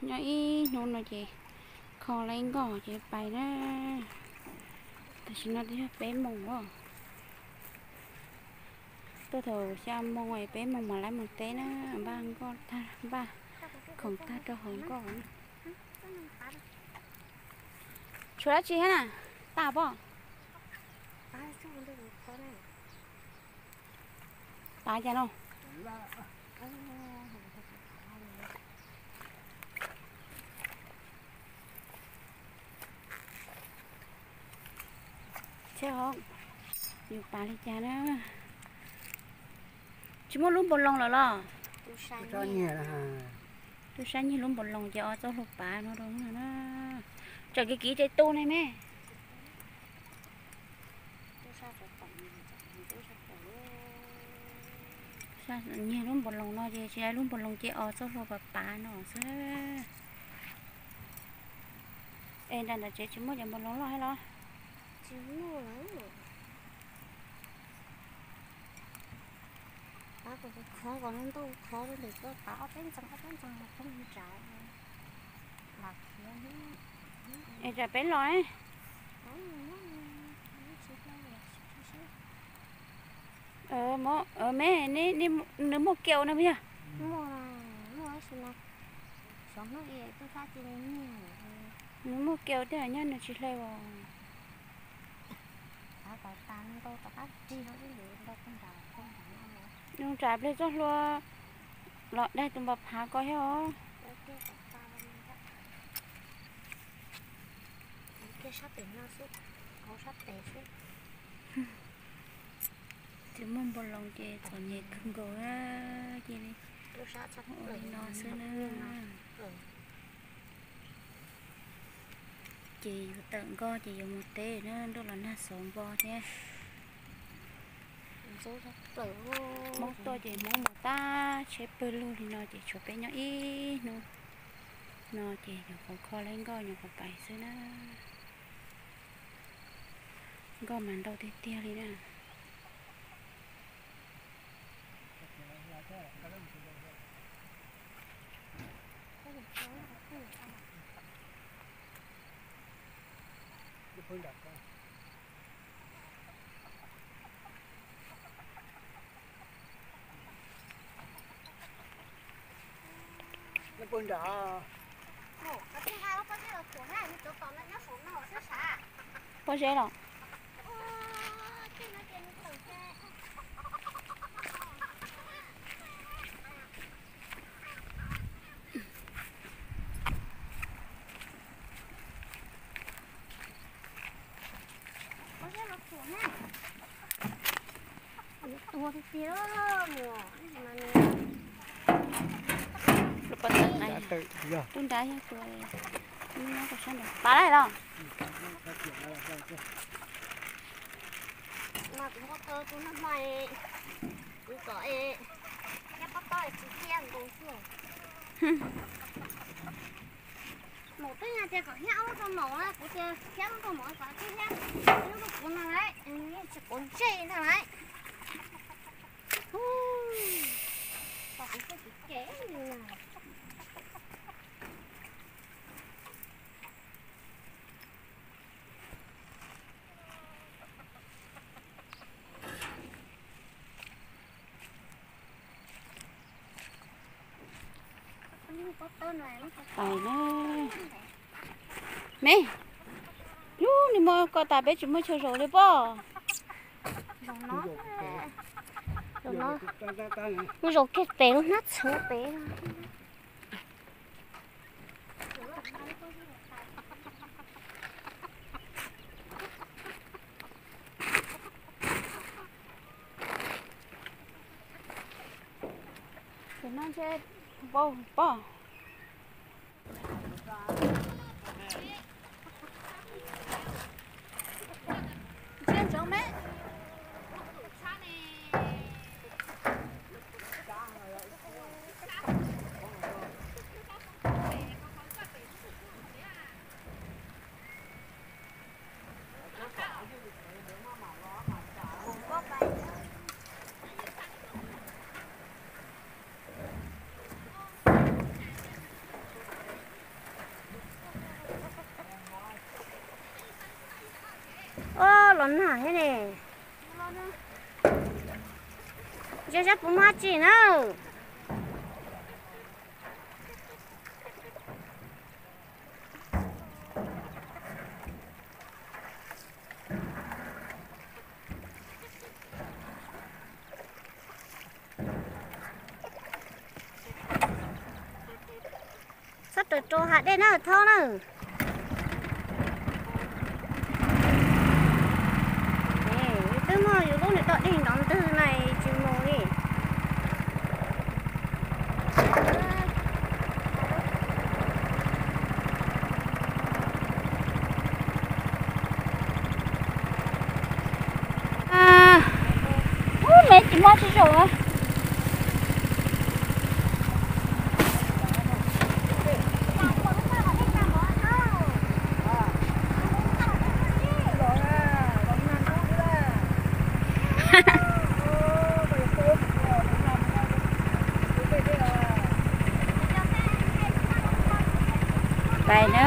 Nyob ib hnub no ces kho lawm nkoj ces pais na. Tam sim no twb yog peb moos os. Tuaj thaum xya moos es peb moos mam li mus teb na. Npaj nkoj tag, npaj khoom tag rau hauv nkoj na. Tshuav dab tsi thiab na? Tag pob? Tav cas no? Yus pav li cas na? Tsis muaj lub npaus loos lawm los? Tub sab nyiag lub npaus loos ces os txoj hlua pav no rau na. Tsam kiv kiv ces tu ne me. Nyiag lub npaus loos no ces tsis, lub npaus loos ces os txoj hlua pav pav no xwb. Es nram nram tsev tsis muaj cov npaus loos loj thiab los? Tsis muaj lawm. Pav kom khov kom ntau khov ntawm koj pav ob peb ntxees ob peb ntxees los poob nram. Es tsam peb los ne. Me, nws muaj kiau no puas yog? Nws muaj kiau thiab nyob nws tsis hle os. Nws nram pliag txoj hlua los daig tus npam phav ko thiab os. Tsis muaj npaus loos ces txom nyem kawg nkaus na, cia li ua li no xwb na. Ces yuav tawm nkoj ces yuav mus teb na, ntuj los nag xov npo thiab. Hmoob tuaj ces Hmoob mus tag, tsheb pawg lug li no ces tshuav peb nyob ib hnub no ces nyuam qhuav kho lawm nkoj nyuam qhuav pais xwb na. Nkoj mas ntau tiag tiag li na. Pob zeb los? Tub nrab yog tus, pab laij los? Mas kuv npau taws tus nag hmo, kuv kom thiab pob tob tsis thiab nkaus xwb. Maum twb hais tias kom thiab ob lub rau maum na, kuv tias thiab lub rau maum kom thiab thiab lub rau kuv no lauj, yeej tsis quav ntsej ntag lauj. Hu, kom kuv txoj kev kev li na. Pais na. Me, lub nws muaj ko tas peb tsis muaj chaw zaum li pob. Lub zaum kiag pem lub hnab txhuv pem. Ces no ntshe npau pob. Ntsia ntsoov me. Los nag thiab ne. Ntsia saib puas muaj dab tsi na. Txhob raws rau hav dej na, thaub na. Twb muaj yus lub niag dog dig nrov ntwg na, tsis mus li. Ub, me tsis muaj sib zaum. Pais na.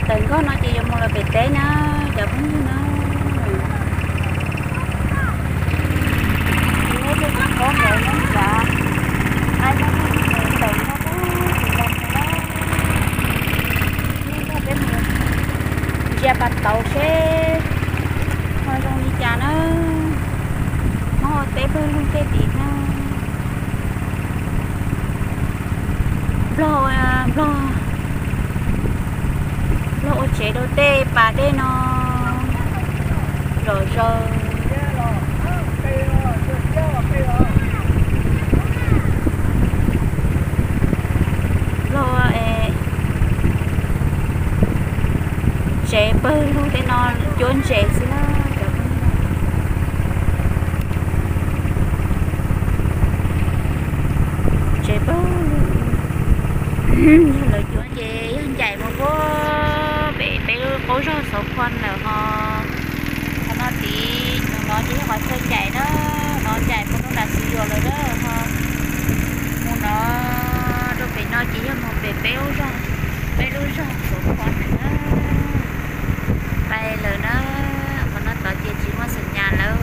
Tawm nkoj no ces yuav mus lawm pem teb na, cov phooj ywg na. Tsis muaj tej tsis paub ntawd no cas, ai, tawm nkoj tsis los mus na. Ntsia pas tauv seb ho zoo li cas na. Hmoob ua teb pawg lug tej tim no. Nplog, Nplog, Nplog ua tsev rau tej pas dej no zom zaws. Nplog tsev pawg lug tej no cuab ntses xwb na cov phooj ywg. Tsev pawg lug, yog lawv cuab ces yog ncaim mus puag pem peb lub qaub zog Xauv Khuam lawm ho. Qhov no tid no ces yog qhov chaw ncaim na, no ncaim mus rau nram Xwm Yuam lawm na ho. Mus no rau pem no ces yog mus pem peb lub zog, peb lub zog Xauv Khuam lawm na. Pais lawm na, qhov no tod ces tsis muaj xeem nyas lawm.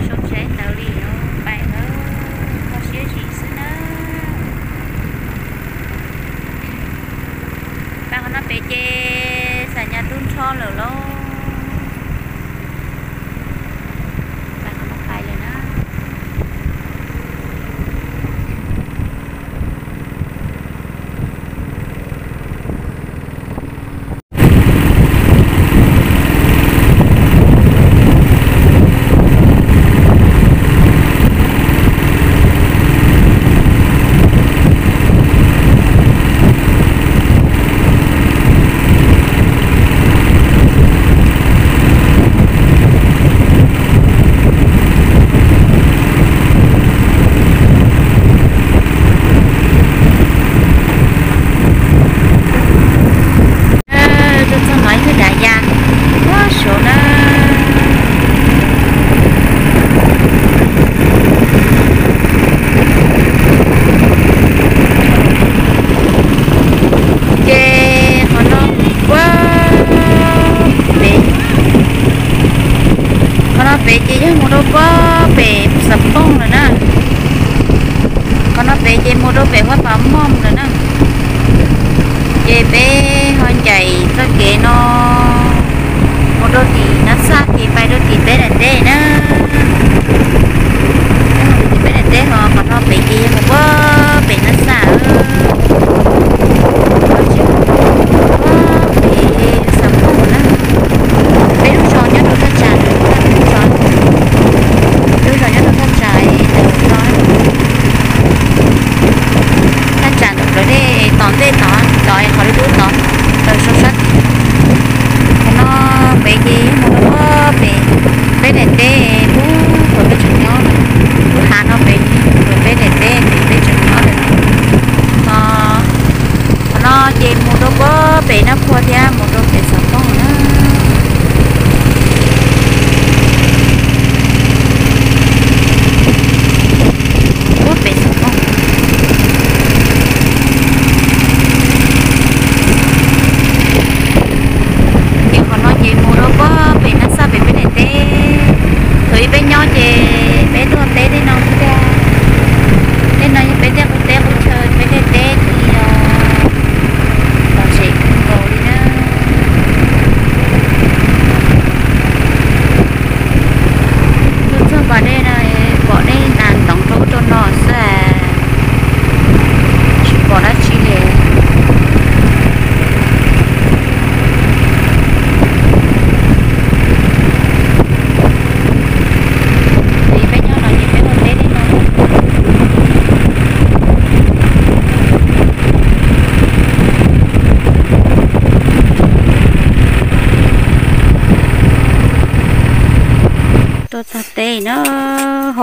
Soo tsheb ntawd li no, pais lawm, kho siab zim xwb na. Pais qhov no pem ces xeem nyas tub nrho lawm lauj. Pais qhov no pais lawm na.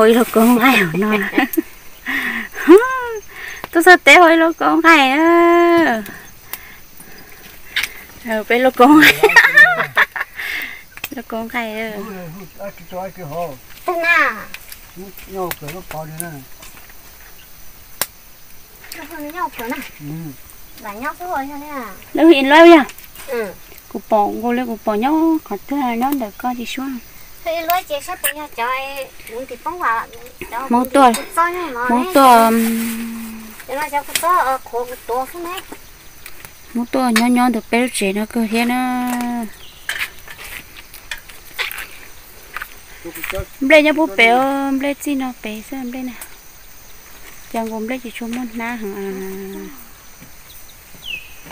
Ib lub koob nqaij no, tuaj txog teb ua ib lub koob nqaij. Peb lub koob, lub koob nqaij. Lub ib lub yog, kuv pom nkaus li kuv pom nyob qhov twg nyob ntawm koj tsis suab. Hmoob tuaj, Hmoob tuaj, Hmoob tuaj nyob nyob ntawm peb lub tsev no kawg thiab na. Nplej nyob pub pem, nplej txij no pem xwb nplej na. Cas nkaus nplej tsis tshua muaj hnab heev.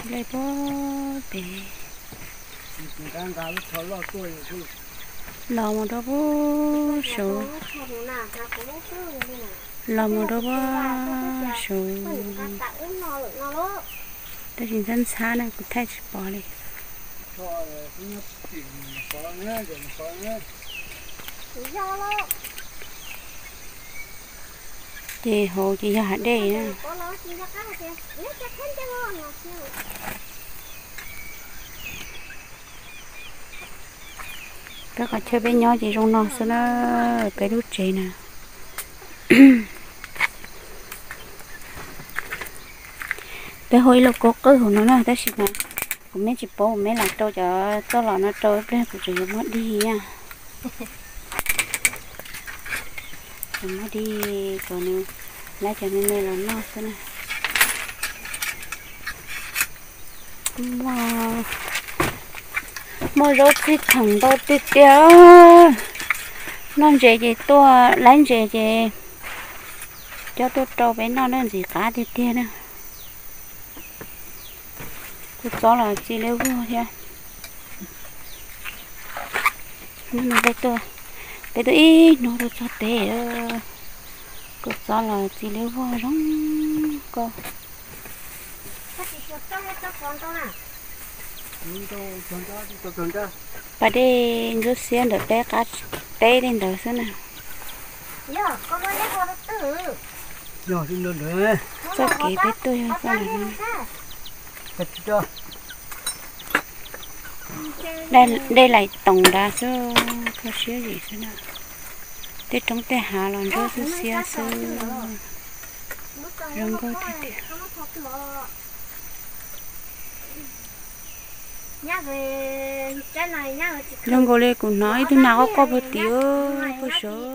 Nplej pub pem. Los mus rau pub saud, los mus rau pub saud. Tab sis ntxhab ntxhab na kuv thaij tsis pom li. Ces hauv ces yog hav dej na. Peb qhov chaw peb nyob ces zoo no xwb na, peb lub tsev na. Peb hu ib lub koob qwj hauv no na, tab sis mas kuv meb tsis paub, kuv meb lam rau cov txoj los no rau ib pliag kuv tseem yuav muab dig na. Kuv muab dig kom nws, lawv cov me me los noj xwb na. Muaj zaub txhij theem ntau tiag tiag. Noj ntses ces tuaj, laib ntses ces coj tuaj rau peb noj na, ntxim qab tiag tiag na. Kuv txob los txi liab vog thiab. Peb tuaj ib hnub rau txog teb, kuv txob los txi liab vog zoo nkauj. Pas dej ntsuab xiab ntawm peb qab teb li ntawd xwb na. Txoj kev peb tuaj yog txoj ntawm no. Dej laim toom nrad xwb, kho siab zim xwb na. Tej roob tej hav los ntsuab xwb xiab xwb. Zoo nkauj tiag tiag. Zoo nkaus li kuv hnov ib tug nas qoj qoj puag tim puag saud.